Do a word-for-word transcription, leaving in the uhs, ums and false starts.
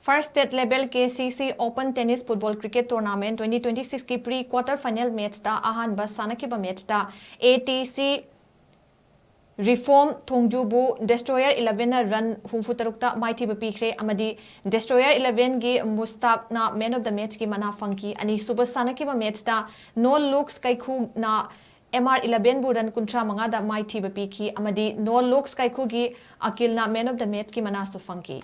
First State Level K C C Open Tennis Football Cricket Tournament twenty twenty-six ꯀꯤ pre quarter final match ꯇ ꯑꯍꯥꯟꯕ ꯁꯥꯟꯅꯈꯤꯕ match ꯇ A T C Reform ꯊꯣꯡꯖꯨꯕꯨ Destroyer eleven ꯅ run ꯍꯨꯝꯐꯨ ꯇꯔꯨꯛꯇ ꯃꯥꯏꯊꯤꯕ ꯄꯤꯈ꯭ꯔꯦ ꯑꯃꯗꯤ Destroyer eleven ꯒꯤ ꯃꯨꯁꯇꯥꯛꯅ man of the match ꯀꯤ ꯃꯅꯥ ꯐꯪꯈꯤ꯫ ꯑꯅꯤꯁꯨꯕ ꯁꯥꯟꯅꯈꯤꯕ match ꯇ No Looks ꯀꯩꯈꯨꯅ M R eleven ꯕꯨ run ꯀꯨꯟꯊ꯭ꯔꯥ ꯃꯉꯥꯗ ꯃꯥꯏꯊꯤꯕ ꯄꯤꯈꯤ ꯑꯃꯗꯤ No Looks ꯀꯩꯈꯨꯒꯤ ꯑꯀꯤꯜꯅ man of the match ꯀꯤ ꯃꯅꯥꯁꯨ ꯐꯪꯈꯤ꯫